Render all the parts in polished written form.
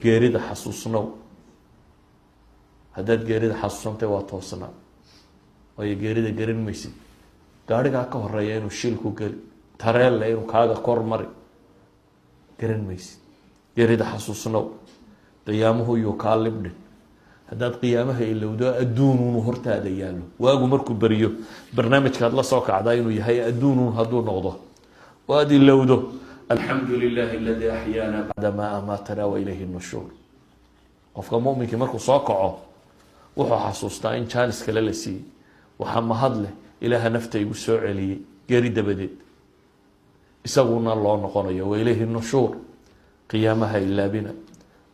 Geerida xasuusnow. Haddaad geerida xasuusantay, waa toosnaa, waayo geerida gerin maysid. Gaarigaa ka horeeya inuu shil ku geli, tareelle inuu kaaga kor mari, garan maysid. Geerida xasuusnow. Qiyaamuhu yuu kaa libdhin. Haddaad qiyaamaha ilowdo, adduunuunu hortaada yaallo, waagu markuu beriyo barnaamijkaad la soo kacdaa inuu yahay adduunuun hadduu noqdo oo aada ilowdo "Alxamdu lilahi aladi axyaana bacda maa amaatana wa ilayhi nushuur". Qofka muminkii markuu soo kaco, wuxuu xasuustaa in jaanis kale la siiyey. Waxaa mahad leh Ilaaha nafta igu soo celiyey geeri dabadeed, isaguna loo noqonayo, wa ilayhi nushuur. Qiyaamaha ilaabina.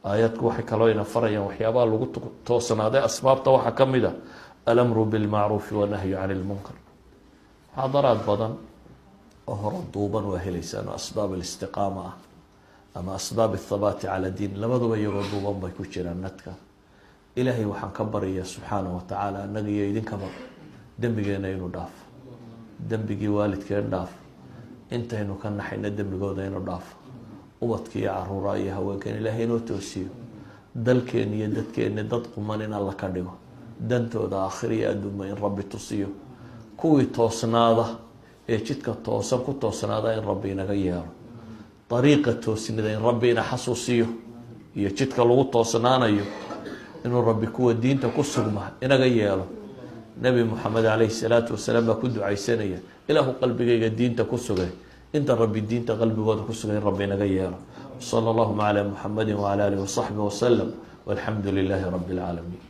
Aayaadku waxay kaloo ina farayaan waxyaabaha lagu toosnaaday. Asbaabta waxaa ka mid a alamru bilmacruufi wanahyu can ilmunkar. Muxaadaraad badan oo hore duuban waa heleysaan oo asbaab alistiqaama ah ama asbaab athabaati cala diin, labaduba iyagoo duuban bay ku jiraan nadka. Ilaahay waxaan ka baryayaa subxaanah wa tacaala annaga iyo idinkaba dembigeena inuu dhaafo, dembigii waalidkeen dhaafo, intaynu ka naxayna dembigooda inuu dhaafo, ubadka iyo caruura iyo haweenkeen Ilaahay inoo toosiyo, dalkeen iyo dadkeenni dad quman in Alla ka dhigo, dantooda aakhir iyo adduunba in Rabbi tusiyo, kuwii toosnaada ee jidka toosan ku toosnaada in Rabbi inaga yeelo, dariiqa toosnida in Rabbi ina xasuusiyo iyo jidka lagu toosnaanayo, inuu Rabbi kuwa diinta ku sugma inaga yeelo. Nebi Moxamed calayhi salaatu wasalaam baa ku ducaysanaya: "Ilaahu qalbigayga diinta ku sugay." Inta Rabbi diinta qalbigooda ku sugay in Rabbi inaga yeelo. Sala allahuma calaa Muxamadi wacala alihi wasaxbi wasalam, walxamdu lilaahi rabbi alcaalamiin.